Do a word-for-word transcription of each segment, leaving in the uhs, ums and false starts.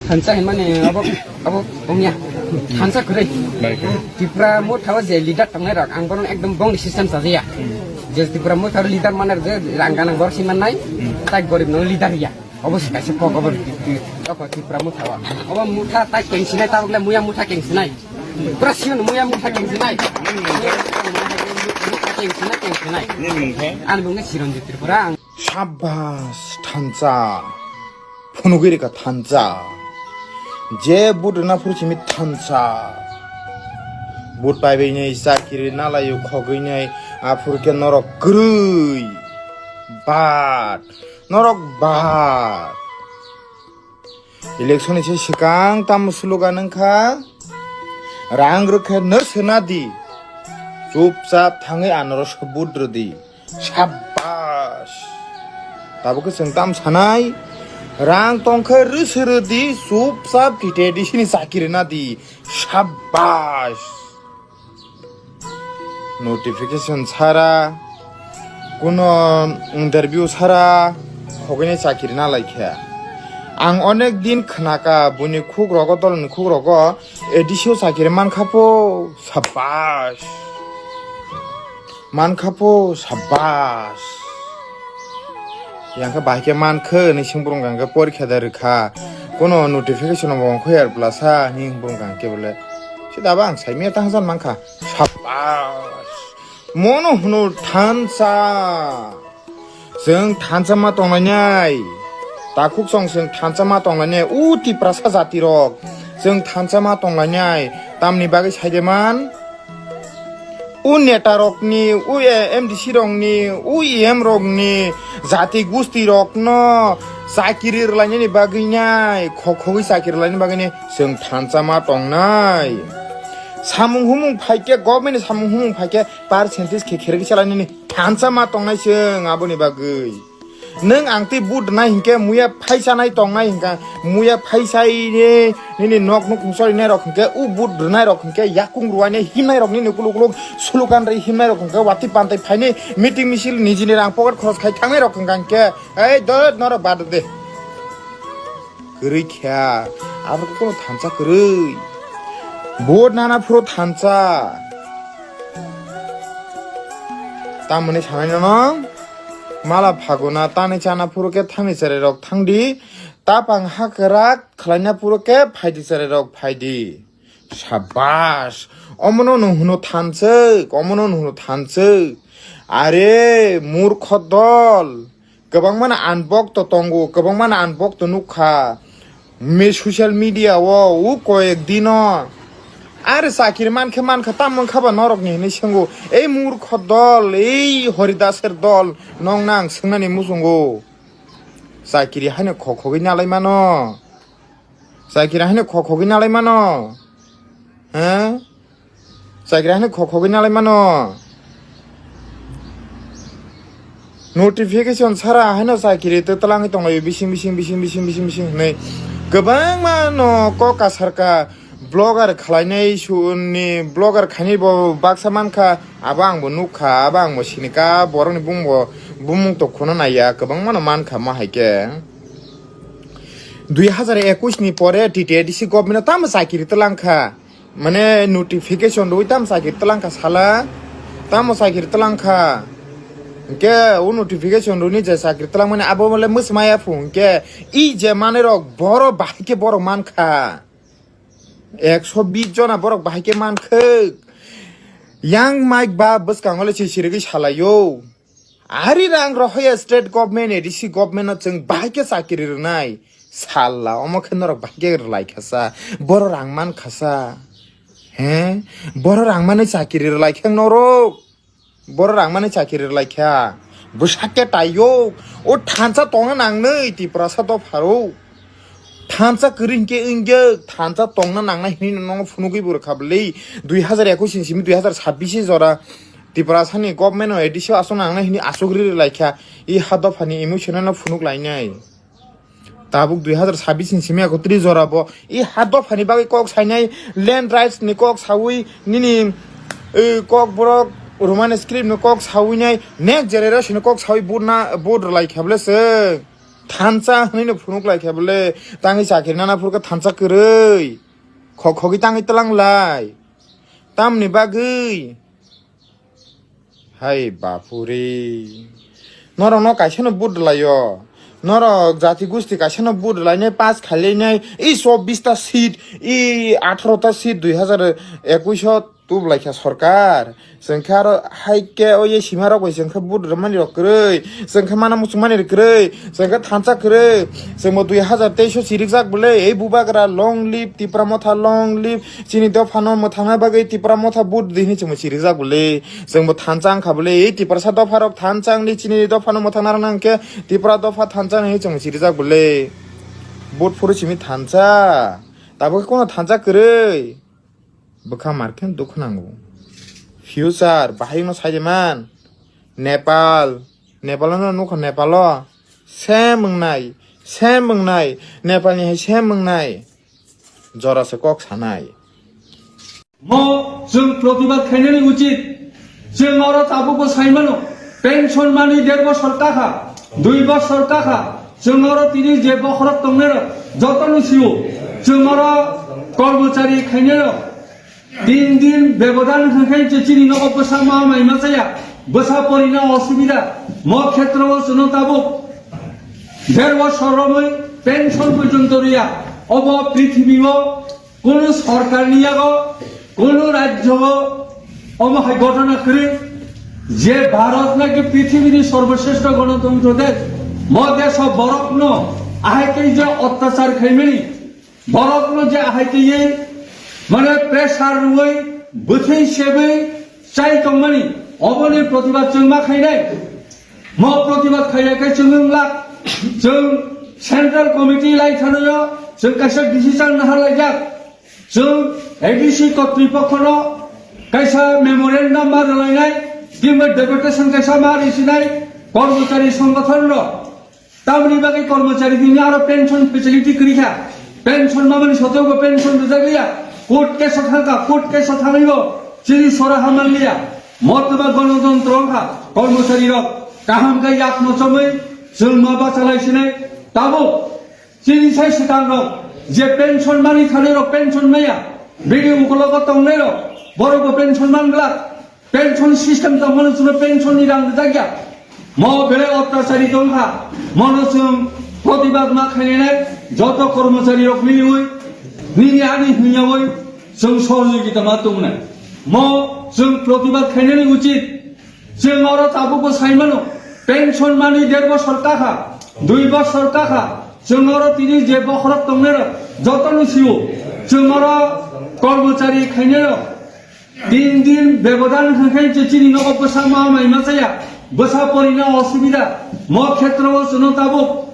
Thansa hinmani abo, abo ongya. Thansa kwrwi. Tripura Motha o je leader tongnai rok, ang bono ekdom bongni system sajaya. Je Tripura Motha o leader maner je rang ganang borok si mannai, tai gorib no leader ya. Obo se kaisa kok obo, obo Tripura Motha o. Obo Motha tai kengsinai, tabuk le Muya Motha kengsinai. Pura siyon Muya Motha kengsinai. Motha kengsinai, kengsinai. Ani bungni Chiranjit Tripura. Ang Shabash, thansa. Phunugwi rikha thansa. Je vote rwna phuru simi thansa. Vote paibai nai chakiri nalaio khogwi nai aphuru khe norok kwrwi. Bat. Norok bat. Election ni se swkang tamo slogan wngkha. Rang rwkhe no swnadi. Chupchap thangwi anoro vote rwdi. Shabash. Tabuk khe chwng tam sanai. Rang tongkhe rwswrw di, chupchap T T A D C ni chakiri na di. Shabash. Notification sara, kuno interview sara, hogwini chakiri na laikhe. Ang onek din khnaka, buini khuk rogo, dolni khuk rogo, A D C o chakiri mankha po, shabash. Mankha po, shabash. Yang khe bahai khe mankhe hinwi swngphuru wngkha, hwnkhe porikha da rwkha. Kuno notification bo ongkho ya plasa hinwi swngphuru wngkha hwnkhe bole. Sida ba ang saimanya tang jan mankha. Shabash. Mono hwno thansa. Chwng thansa ma tonglainai. Takhuk chwng chwng thansa ma tonglainai. U Tiprasa jati rok. Chwng thansa ma tonglainai. Tamni bagwi saide man. U neta rokni, u, eh, M D C rokni, u E M rokni, jati gusti rokno chakiri rwlainani bagwi nai, khokhogwi chakiri rwlainani bagwi nai, chwng thansa ma tongnai. Samung humung phaikhe, government ni samung humung phaikhe, percentage khe kherwi salainani thansa ma tongnai chwng aboni bagwi. Nwng ang tei vote rwnai hinkhe muya phaisanai tongnai hinkha, muya phaisai ni nini nok nukhung sorinai rok hinkhe u vote rwnai rok hinkhe yakung ruwai nai himnai rok nini kuluk kuluk sulukan ri himnai rok hinkhe watwi pantai phainai meeting misil nijini rang pocket khoros khai thangnai rok hinkha hinkhe ei dot norok bad de. Kwrwi kha, abo khe kunu thansa kwrwi. Vote nana phuru thansa. Tamoni sanai nono mala phaguna tani chana phuru khe thangni cherai rok thangdi. Tapang hakrak khwlaina phuru khe phaidi cherai rok phaidi. Shabash. Omono nwng hwno thanswk, omono nwng hwno thanswk. Are murkho dol. Kwbangmano unbox to tongo, kwbangmano unbox to nukha. Me social media o, u koyek dino. Are chakiri mankhe mankha, tamo wngkha ba norokni hinwi swngo. Ei murkho dol, ei Horidaser dol, nong nang swngnani muchungo. Chakiri haino khokhogwi nalai mano. Chakiri haino khokhogwi nalai mano. He? Chakiri haino khokhogwi nalai mano. Notification sara haino chakiri to twlangwi tonglaio bising, bising, bising, bising, bising, bising hinwi. Kwbangma no kok kasarka blogger khwlainai su-, ni blogger khainai bo baksa mankha. Abo ang bo nukha, abo ang bo sinika, borokni bumung bo, bumung to khuno naiya, kwbangma no mankha mo hai khe. Dui hazar ekush ni pore T T A D C government o tamo chakiri twlangkha, mane notification rwi tamo chakiri twlangkha sala, tamo chakiri twlangkha. Hinkhe o notification rwni je chakiri twlangmani abo le mwsmaya phu hinkhe i je manwi rok boro bahai khe borok mankha. Ekso bis jona borok bahai khe mankhwk. Yang Mike ba bwskango le sisirigwi salaio. Ari rang rohoya state government, A D C government no chwng bahai khe chakiri rwnai. Salla, omo khe norok bahai khe rwlai khasa. Boro rang man khasa. He? Boro rang mani chakiri rwlai khe norok. Boro rang mani chakiri rwlai kha. Bwsakhe taiyok. O thansa tongna nangnwi Tiprasa dopharo. Thansa kwrwi hinkhe wngya, thansa tongna nangnai hinwi nono phunugwi bo rwkha bwlwi. Dui hazar ekush ni simi dui hazar sabbish jora Tiprasani government o A D C o aswk nangnai hinwi aswk ri rwlai kha. I ha dophani emotional no phunuk lainai. Tabuk dui hazar sabbish ni simi ekotris jora bo i ha dophani bagwi kok sainai, land rights ni kok saui nini, eh, kok borok Roman script ni kok saui nai next generation ni kok saui vote na, vote rwlai kha bwle se. Thansa hwnwi no phunuk lai khe bole, tangwi chakri nana phuru khe thansa kwrwi. Khok khogwi tangwi tlang lai. Tamni bagwi? Hai bapure. Norok no kaisa no vote laio. Norok jati gusti kaisa no vote lainai, pass khailainai. I chobbish ta seat, i atharo ta seat dui hazar ekush o tublaikha sorkar. Chwng khe aro hai khe o ye sima rok bai chwng khe vote rwmani rok kwrwi. Chwng khe mana muchungmani rok kwrwi. Chwng khe thansa kwrwi. Chwng bo dui hazar teis o chirikjak bole. Ei bubagra long live, Tipra Motha long live. Chini dophano mwthangna bagwi Tipra Motha vote di hinwi chwng bo chirikjak bole. Chwng bo thansa wngkha bole. Ei Tiprasa dopha rok thansa wngdi, chini dophano mwthangna rwna hwnkhe Tipra dopha thansa hinwi chwng bo chirikjak bole. Vote phuru simi thansa. Tabuk khe kono thansa kwrwi. Bwkha mar khe dukhu nango. Future bahai no sai de man. Nepal. Nepal no nukha Nepal o. Sem wngnai. Sem wngnai. Nepal ni hai sem wngnai. Jora se kok sanai. Mo chwng protibad khainani uchit. Chwng oro tabukbo saimano, pension mani der bosor kakha, dui bosor kakha, chwng oro tini je bokhorok tongnai rok, jotono sio, chwng oro kormochari khainai rok, tin din bebodan hwnkhe je chini nogo bwsa ma mai ma chaya, bwsa porina osubida, mo khetro o chwngno tabuk der bosor romwi pension porjonto riya, obo prithibio Kono sorkarni yago, kono rajyo o omo hai ghotona kwrwi je Bharat naki prithibini sorboshreshto gonotontro desh, mo desho borokno ahai khe je otyachar khaimani, borokno je ahai khe ye mane pressure rwui, bwthwi sebwi chai tongmani, oboni protibad chwng ma khainai. Mo protibad khaiya khe chwng wng lak, chwng Central Committee lai thanoyo, chwng kaisa decision nahar laijak. Chwng A D C kotripokhono kaisa memorandum ma rwlainai, kimba deputation kaisa ma risinai, kormochari songgothon rok. Tamoni bagwi kormochari bini aro pension facility kwrwi kha. Pension mamani soteo bo pension rwjak liya. Court case o thangkha, court case o thangwi bo chini sora haman liya. Motoma gonotontro wngkha, kormochari rok kaham khe yak mochomwi chwng ma bachalai sinai. Tabuk chini sai swkang rok je pension mani thani rok pension maya, bini ukologo tongnai rok borok bo pension man glak. Pension system tongmano chwngno pension ni rang rijak ya. Mo belai otyachari tongkha, mono chwng protibad ma khainai joto kormochari rok miliwi nini ani hwnyawi chwng sohojogita ma tongnai. Mo chwng protibad khainani uchit, chwng oro tabukbo saimano, pension mani der bosor kakha, dui bosor kakha, chwng oro tini je bokhorok tongnai rok jotono sio, chwng oro kormochari khainai rok, Tin din bebodan hwnkhe je chini nogo bwsa ma mai ma chaya, bwsa porina osubida, mo khetro o chwngno tabuk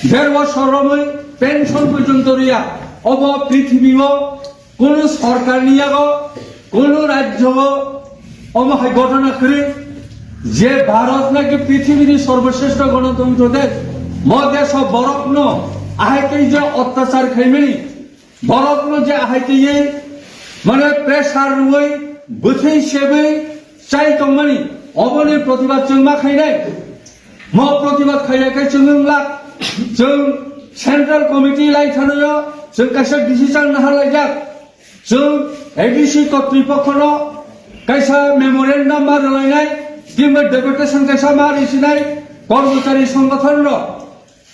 der bosor romwi pension porjonto riya, obo prithibio kono sorkarni yago, kono rajyo o omo hai ghotona kwrwi je Bharat naki prithibini sorboshreshto gonotontro desh, mo desho borokno ahai khe je otyachar khaimani, Borokno je ahai twiwi, mane, pressure rwui, bwthwi sebwi chai tongmani, oboni protibad chwng ma khainai. Mo protibad khaiya khe chwng wng lak, chwng Central Committee lai thanoyo, chwng kaisa decision nahar laijak. Chwng A D C kotripokhono kaisa memorandum ma rwlainai, kimba deputation kaisa ma risinai, kormochari songgothon rok.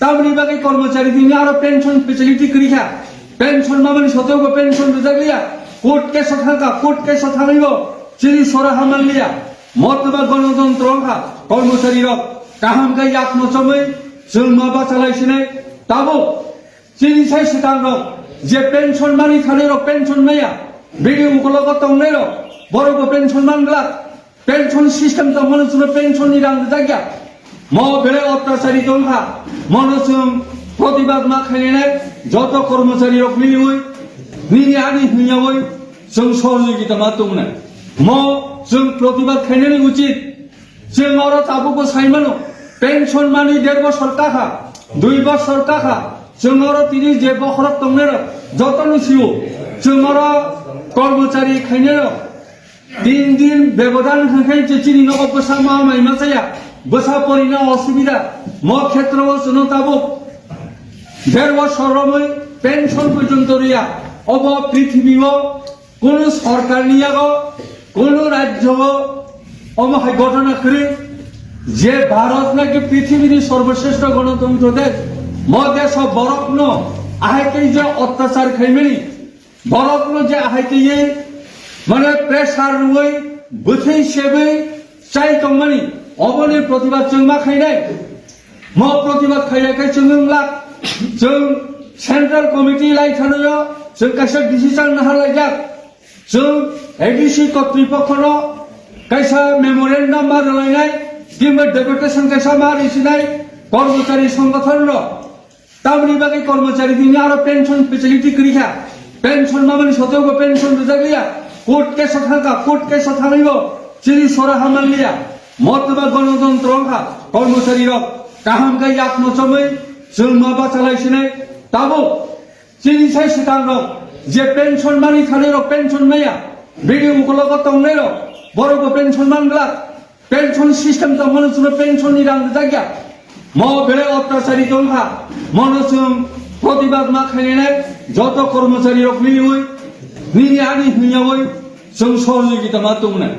Tamoni bagwi kormochari bini aro pension facility kwrwi kha. Pension mamani soteo bo pension rwjak liya. Court case o thang kha, court case o thangwi bo chini sora haman liya. Motoma gonotontro wng kha, kormochari rok kaham khe yak mochomwi chwng ma bachalai sinai. Tabuk chini sai swkang rok je pension mani thani rok pension maya, bini ukologo tongnai rok borok bo pension man glak. Pension system tongmano chwngno pension ni rang rijak ya. Mo belai otyachari tongkha, mono chwng protibad ma khainai joto kormochari rok miliwi nini ani hwnyawi chwng sohojogita ma tongnai. Mo chwng protibad khainani uchit, chwng oro tabukbo saimano, pension mani der bosor kakha, dui bosor kakha, chwng oro tini je bokhorok tongnai rok jotono sio, chwng oro kormochari khainai rok, Tin din bebodan hwnkhe je chini nogo bwsa ma mai ma chaya, bwsa porina osubida, mo khetreo chwngno tabuk der bosor romwi pension porjonto riya. Obo prithibio kunu sorkarni yago, kunu rajyo omo hai ghotona kwrwi je Bharat naki prithibini sorboshreshto ganatantro desh, mo desho borokno ahai tei je otyachar khaimani, borokno je ahai tei mane pressure rwwi, bwthwi sebwi chai tongmani, oboni protibad chwng ma khainai. Mo protibad khaiya khe chwng wng lak, chwng central committee lai thanoyo, chwng kaisa decision nahar laijak. Chwng A D C kotripokhono kaisa memorandum ma rwlainai, kimba deputation kaisa ma risinai, kormochari songgothon rok. Tamni bagwi kormochari bini aro pension facility kwrwi kha. Pension mamani soteo bo pension rijak liya. Court case o thangkha, court case o thangwi bo chini sora haman liya. Motba ganotontro wngkha, kormochari rok kaham khe yakno chomwi chwng ma bachalai sinai. Tabuk chini sai swkang rok je pension mani thani rok pension maya, bini ukologo tongnai rok borok bo pension man glak. Pension system tongmano chwngno pension ni rang rijak ya. Mo belai otyachari tongkha, mono chwng protibad ma khainai, joto kormochari rok miliwi nini ani hwnyawi chwng sohojogita ma tongnai.